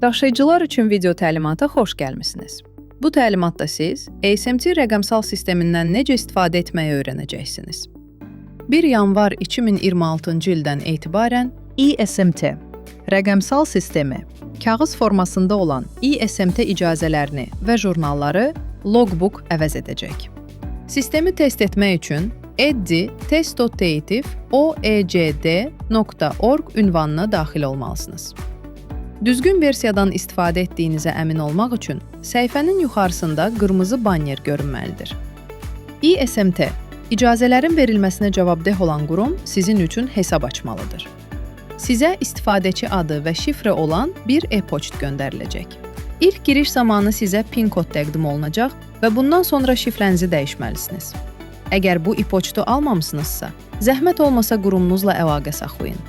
Daşıyıcılar üçün video təlimata xoş gəlmisiniz. Bu təlimatda siz ASMT rəqəmsal sistemindən necə istifadə etməyi öyrənəcəksiniz. 1 yanvar 2026-cı ildən etibarən ESMT rəqəmsal sistemi kağız formasında olan ESMT icazələrini və jurnalları logbook əvəz edəcək. Sistemi test etmək üçün eddi.test.oecd.org ünvanına daxil olmalısınız. Düzgün versiyadan istifadə etdiyinizə əmin olmaq üçün səhifənin yuxarısında qırmızı banner görünməlidir. ESMT icazələrin verilməsinə cavabdeh olan qurum sizin üçün hesab açmalıdır. Sizə istifadəçi adı və şifrə olan bir e-poçt göndəriləcək. İlk giriş zamanı sizə PIN kod təqdim olunacaq və bundan sonra şifrənizi dəyişməlisiniz. Əgər bu e-poçtu almamısınızsa, zəhmət olmasa qurumunuzla əlaqə saxlayın.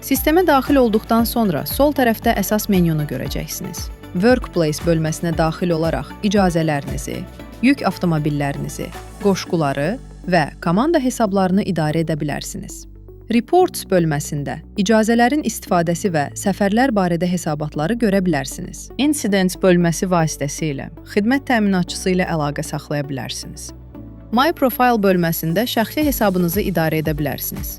Sistemə daxil olduqdan sonra sol tərəfdə əsas menyunu görəcəksiniz. Workplace bölməsinə daxil olaraq icazələrinizi, yük avtomobillərinizi, qoşquları və komanda hesablarını idarə edə bilərsiniz. Reports bölməsində icazələrin istifadəsi və səfərlər barədə hesabatları görə bilərsiniz. Incidents bölməsi vasitəsilə xidmət təminatçısı ilə əlaqə saxlaya bilərsiniz. My Profile bölməsində şəxsi hesabınızı idarə edə bilərsiniz.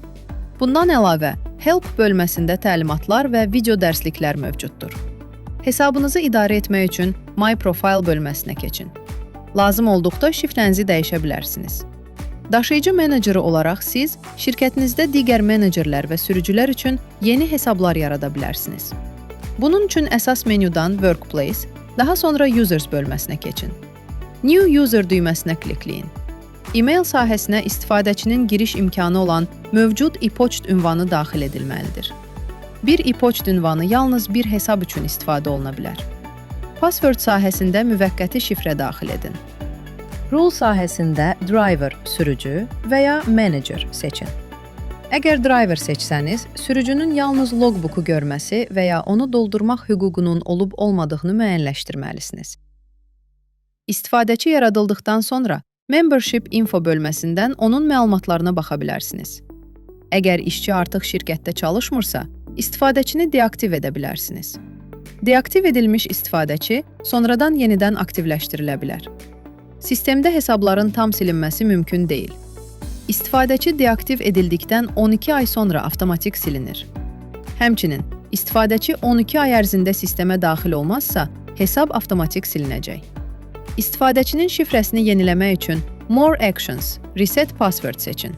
Bundan əlavə, Help bölməsində təlimatlar və video dərsliklər mövcuddur. Hesabınızı idarə etmək üçün My Profile bölməsinə keçin. Lazım olduqda şifrənizi dəyişə bilərsiniz. Daşıyıcı meneceri olaraq siz şirkətinizdə digər menecerlər və sürücülər üçün yeni hesablar yarada bilərsiniz. Bunun üçün əsas menyudan Workplace, daha sonra Users bölməsinə keçin. New User düyməsinə klikləyin. E-mail sahəsinə istifadəçinin giriş imkanı olan mövcud e-poçt ünvanı daxil edilməlidir. Bir e-poçt ünvanı yalnız bir hesab üçün istifadə oluna bilər. Password sahəsində müvəqqəti şifrə daxil edin. Role sahəsində driver sürücü və ya manager seçin. Əgər driver seçsəniz, sürücünün yalnız logbooku görməsi və ya onu doldurmaq hüququnun olub olmadığını müəyyənləşdirməlisiniz. İstifadəçi yaradıldıqdan sonra Membership Info bölməsindən onun məlumatlarına baxa bilərsiniz. Əgər işçi artıq şirkətdə çalışmırsa, istifadəçini deaktiv edə bilərsiniz. Deaktiv edilmiş istifadəçi sonradan yenidən aktivləşdirilə bilər. Sistemdə hesabların tam silinməsi mümkün deyil. İstifadəçi deaktiv edildikdən 12 ay sonra avtomatik silinir. Həmçinin, istifadəçi 12 ay ərzində sistemə daxil olmazsa, hesab avtomatik silinəcək. İstifadəçinin şifrəsini yeniləmək üçün More Actions, Reset Password seçin.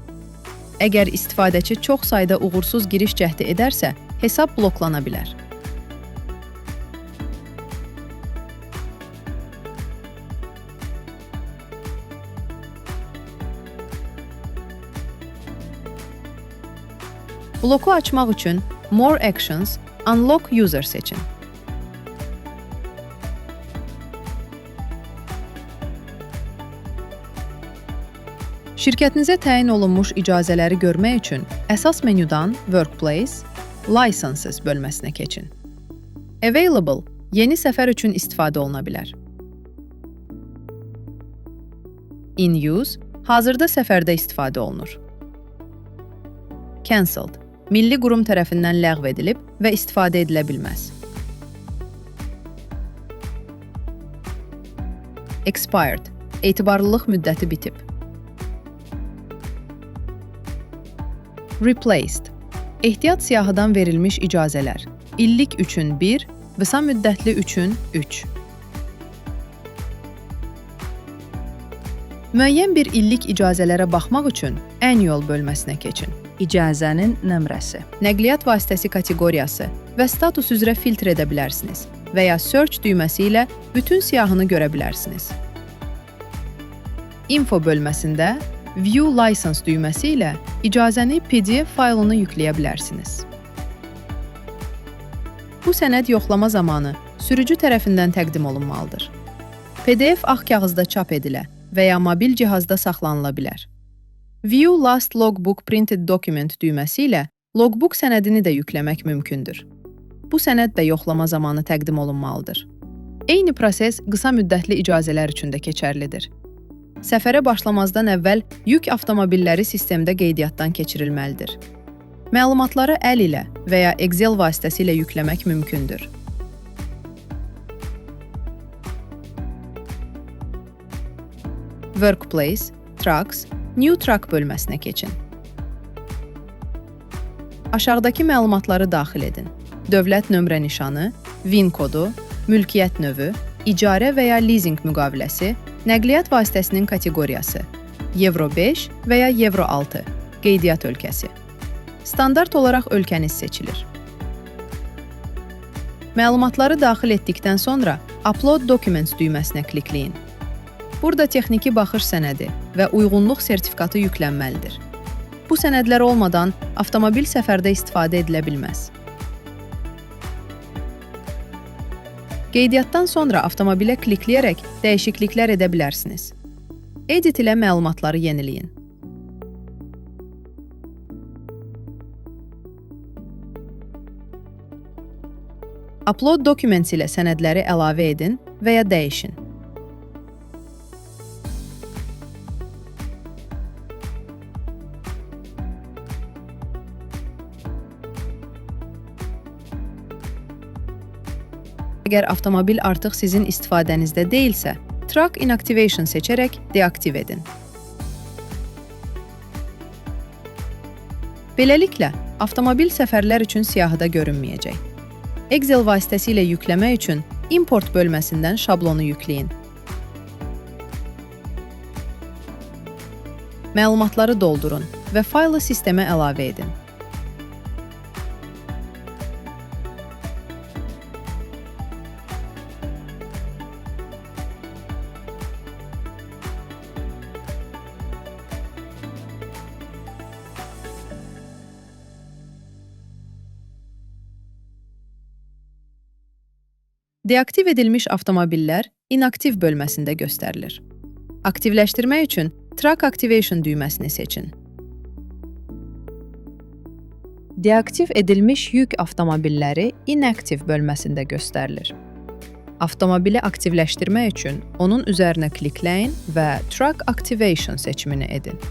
Əgər istifadəçi çox sayda uğursuz giriş cəhdi edərsə, hesab bloklana bilər. Bloku açmaq üçün More Actions, Unlock User seçin. Şirkətinizə təyin olunmuş icazələri görmək üçün əsas menyudan Workplace, Licenses bölməsinə keçin. Available yeni səfər üçün istifadə oluna bilər. In use hazırda səfərdə istifadə olunur. Cancelled milli qurum tərəfindən ləğv edilib və istifadə edilə bilməz. Expired etibarlılıq müddəti bitib. Replaced ehtiyat siyahıdan verilmiş icazələr. İllik üçün 1, qısa müddətli üçün 3. Müəyyən bir illik icazələrə baxmaq üçün Annual bölməsinə keçin. İcazənin nömrəsi. Nəqliyyat vasitəsi kateqoriyası və status üzrə filtr edə bilərsiniz və ya Search düyməsi ilə bütün siyahını görə bilərsiniz. Info bölməsində View License düyməsi ilə icazəni PDF faylını yükləyə bilərsiniz. Bu sənəd yoxlama zamanı sürücü tərəfindən təqdim olunmalıdır. PDF ağ kağızda çap edilə və ya mobil cihazda saxlanıla bilər. View Last Logbook Printed Document düyməsi ilə logbook sənədini də yükləmək mümkündür. Bu sənəd də yoxlama zamanı təqdim olunmalıdır. Eyni proses qısa müddətli icazələr üçün də keçərlidir. Səfərə başlamazdan əvvəl yük avtomobilləri sistemdə qeydiyyatdan keçirilməlidir. Məlumatları əl ilə və ya Excel vasitəsilə yükləmək mümkündür. Workplace, Trucks, New Truck bölməsinə keçin. Aşağıdakı məlumatları daxil edin. Dövlət nömrə nişanı, VIN kodu, mülkiyyət növü, icarə və ya lizinq müqaviləsi, nəqliyyat vasitəsinin kateqoriyası, Euro 5 və ya Euro 6, qeydiyyat ölkəsi. Standart olaraq ölkəniz seçilir. Məlumatları daxil etdikdən sonra Upload Documents düyməsinə klikləyin. Burada texniki baxış sənədi və uyğunluq sertifikatı yüklənməlidir. Bu sənədlər olmadan avtomobil səfərdə istifadə edilə bilməz. Qeydiyyatdan sonra avtomobilə klikləyərək dəyişikliklər edə bilərsiniz. Edit ilə məlumatları yeniləyin. Upload Documents ilə sənədləri əlavə edin və ya dəyişin. Əgər avtomobil artıq sizin istifadənizdə deyilsə, Truck Inactivation seçərək deaktiv edin. Beləliklə, avtomobil səfərlər üçün siyahıda görünməyəcək. Excel vasitəsilə yükləmək üçün Import bölməsindən şablonu yükləyin. Məlumatları doldurun və faylı sistemə əlavə edin. Deaktiv edilmiş avtomobillər inaktiv bölməsində göstərilir. Aktivləşdirmək üçün Truck Activation düyməsini seçin. Deaktiv edilmiş yük avtomobilləri inactive bölməsində göstərilir. Avtomobili aktivləşdirmək üçün onun üzərinə klikləyin və Truck Activation seçimini edin.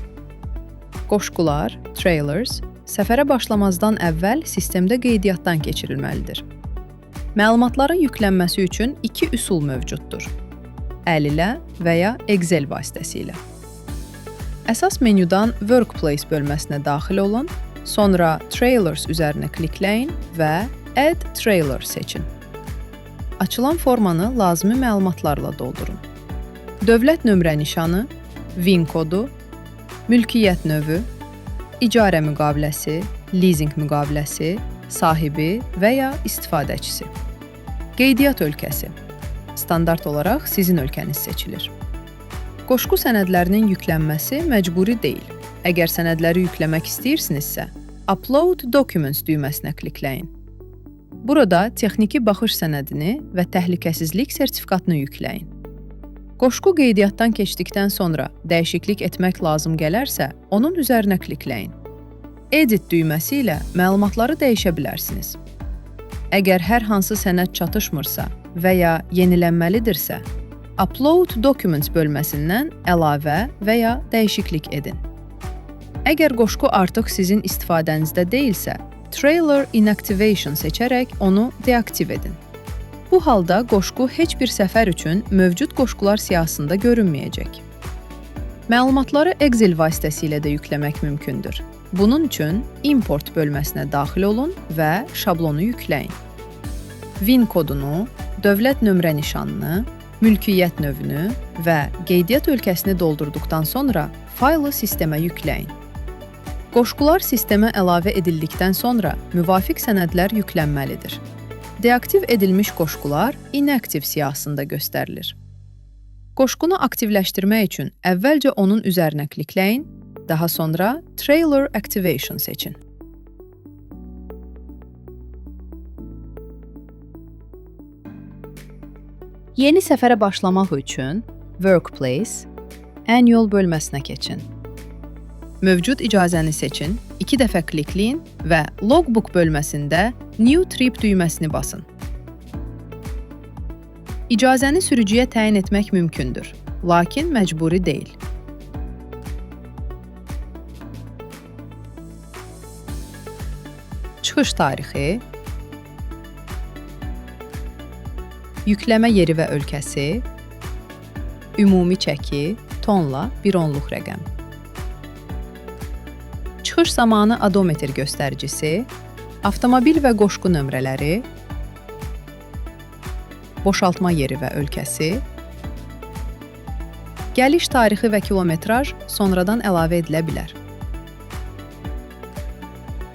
Qoşqular, trailers, səfərə başlamazdan əvvəl sistemdə qeydiyyatdan keçirilməlidir. Məlumatların yüklənməsi üçün iki üsul mövcuddur: əl ilə və ya Excel vasitəsilə. Əsas menyudan Workplace bölməsinə daxil olun, sonra Trailers üzərinə klikləyin və Add Trailer seçin. Açılan formanı lazımi məlumatlarla doldurun. Dövlət nömrə nişanı, VIN kodu, mülkiyyət növü, icarə müqaviləsi, lizinq müqaviləsi, sahibi və ya istifadəçisi. Qeydiyyat ölkəsi. Standart olaraq sizin ölkəniz seçilir. Qoşqu sənədlərinin yüklənməsi məcburi deyil. Əgər sənədləri yükləmək istəyirsinizsə, Upload Documents düyməsinə klikləyin. Burada texniki baxış sənədini və təhlükəsizlik sertifikatını yükləyin. Qoşqu qeydiyyatdan keçdikdən sonra dəyişiklik etmək lazım gələrsə, onun üzərinə klikləyin. Edit düyməsi ilə məlumatları dəyişə bilərsiniz. Əgər hər hansı sənəd çatışmırsa və ya yenilənməlidirsə, Upload Documents bölməsindən əlavə və ya dəyişiklik edin. Əgər qoşqu artıq sizin istifadənizdə deyilsə, Trailer Inactivation seçərək onu deaktiv edin. Bu halda qoşqu heç bir səfər üçün mövcud qoşqular siyahısında görünməyəcək. Məlumatları Excel vasitəsilə də yükləmək mümkündür. Bunun üçün Import bölməsinə daxil olun və şablonu yükləyin. VIN kodunu, dövlət nömrə nişanını, mülkiyyət növünü və qeydiyyat ölkəsini doldurduqdan sonra faylı sistemə yükləyin. Qoşqular sistemə əlavə edildikdən sonra müvafiq sənədlər yüklənməlidir. Deaktiv edilmiş qoşqular inactive siyahısında göstərilir. Qoşqunu aktivləşdirmək üçün əvvəlcə onun üzərinə klikləyin, daha sonra Trailer Activation seçin. Yeni səfərə başlamaq üçün Workplace, Annual bölməsinə keçin. Mövcud icazəni seçin, iki dəfə klikləyin və Logbook bölməsində New Trip düyməsini basın. İcazəni sürücüyə təyin etmək mümkündür, lakin məcburi deyil. Çıxış tarixi, yükləmə yeri və ölkəsi, ümumi çəki, Tonla bir onluq rəqəm. Çıxış zamanı odometr göstəricisi, avtomobil və qoşqu nömrələri, boşaltma yeri və ölkəsi, gəliş tarixi və kilometraj sonradan əlavə edilə bilər.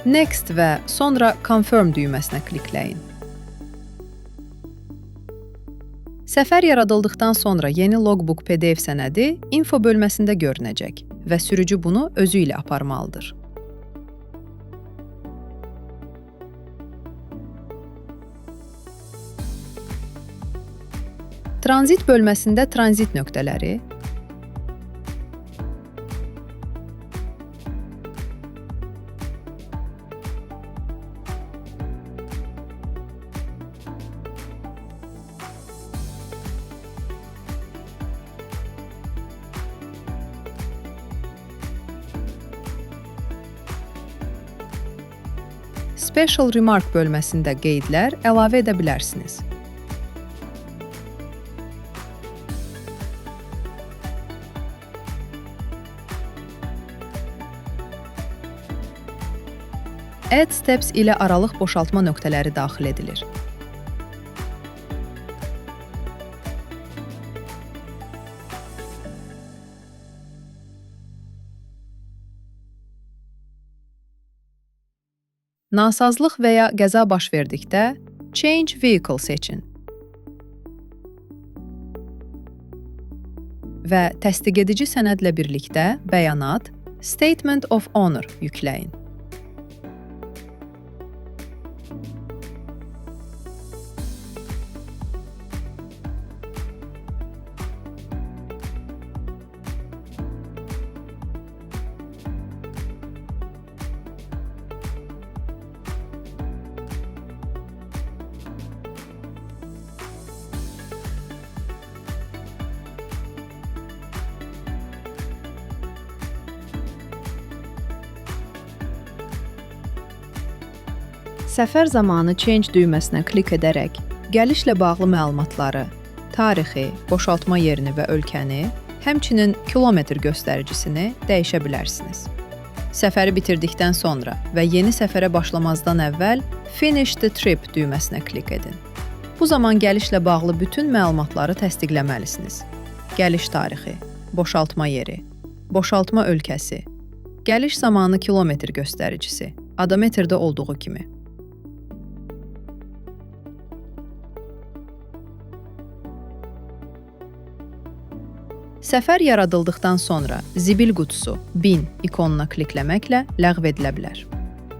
Next və sonra Confirm düyməsinə klikləyin. Səfər yaradıldıqdan sonra yeni logbook PDF sənədi info bölməsində görünəcək və sürücü bunu özü ilə aparmalıdır. Tranzit bölməsində tranzit nöqtələri, Special Remark bölməsində qeydlər əlavə edə bilərsiniz. Add Steps ilə aralıq boşaltma nöqtələri daxil edilir. Nasazlıq və ya qəza baş verdikdə Change Vehicle seçin və təsdiq edici sənədlə birlikdə bəyanat Statement of Owner yükləyin. Səfər zamanı Change düyməsinə klik edərək gəlişlə bağlı məlumatları, tarixi, boşaltma yerini və ölkəni, həmçinin kilometr göstəricisini dəyişə bilərsiniz. Səfəri bitirdikdən sonra və yeni səfərə başlamazdan əvvəl Finish the Trip düyməsinə klik edin. Bu zaman gəlişlə bağlı bütün məlumatları təsdiqləməlisiniz. Gəliş tarixi, boşaltma yeri, boşaltma ölkəsi, gəliş zamanı kilometr göstəricisi, odometrdə olduğu kimi. Səfər yaradıldıqdan sonra zibil qutusu bin ikonuna klikləməklə ləğv edilə bilər.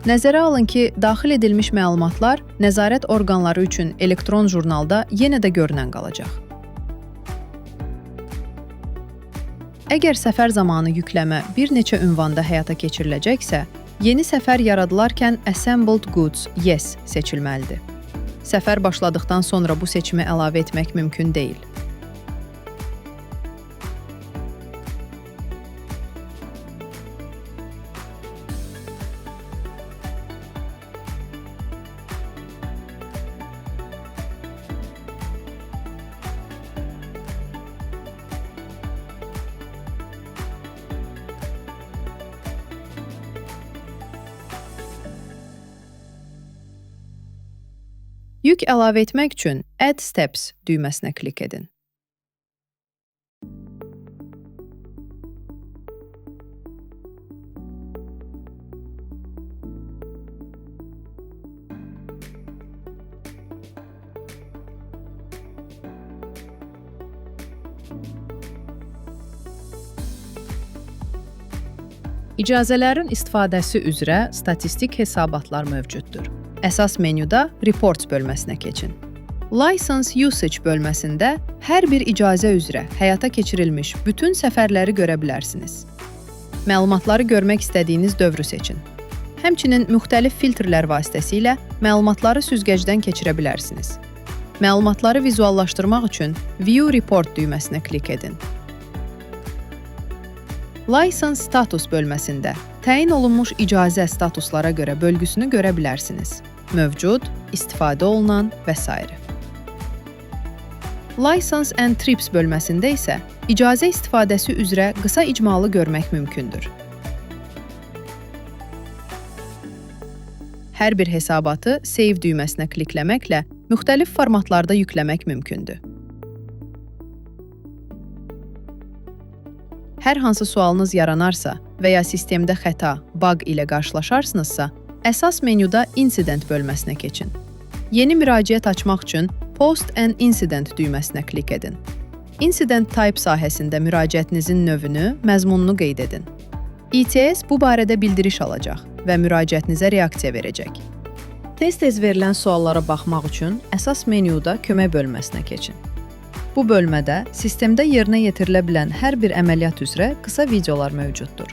Nəzərə alın ki, daxil edilmiş məlumatlar nəzarət orqanları üçün elektron jurnalda yenə də görünən qalacaq. Əgər səfər zamanı yükləmə bir neçə ünvanda həyata keçiriləcəksə, yeni səfər yaradılarkən Assembled Goods Yes seçilməlidir. Səfər başladıqdan sonra bu seçimi əlavə etmək mümkün deyil. Yük əlavə etmək üçün Add Steps düyməsinə klik edin. İcazələrin istifadəsi üzrə statistik hesabatlar mövcuddur. Əsas menyuda Reports bölməsinə keçin. License Usage bölməsində hər bir icazə üzrə həyata keçirilmiş bütün səfərləri görə bilərsiniz. Məlumatları görmək istədiyiniz dövrü seçin. Həmçinin müxtəlif filtrlər vasitəsilə məlumatları süzgəcdən keçirə bilərsiniz. Məlumatları vizuallaşdırmaq üçün View Report düyməsinə klik edin. License Status bölməsində təyin olunmuş icazə statuslara görə bölgüsünü görə bilərsiniz. Mövcud, istifadə olunan və s. License and Trips bölməsində isə icazə istifadəsi üzrə qısa icmalı görmək mümkündür. Hər bir hesabatı Save düyməsinə klikləməklə müxtəlif formatlarda yükləmək mümkündür. Hər hansı sualınız yaranarsa və ya sistemdə xəta, bug ilə qarşılaşarsınızsa, əsas menyuda Incident bölməsinə keçin. Yeni müraciət açmaq üçün Post an Incident düyməsinə klik edin. Incident Type sahəsində müraciətinizin növünü, məzmununu qeyd edin. ITS bu barədə bildiriş alacaq və müraciətinizə reaksiya verəcək. Tez-tez verilən suallara baxmaq üçün əsas menyuda kömək bölməsinə keçin. Bu bölmədə sistemdə yerinə yetirilə bilən hər bir əməliyyat üzrə qısa videolar mövcuddur.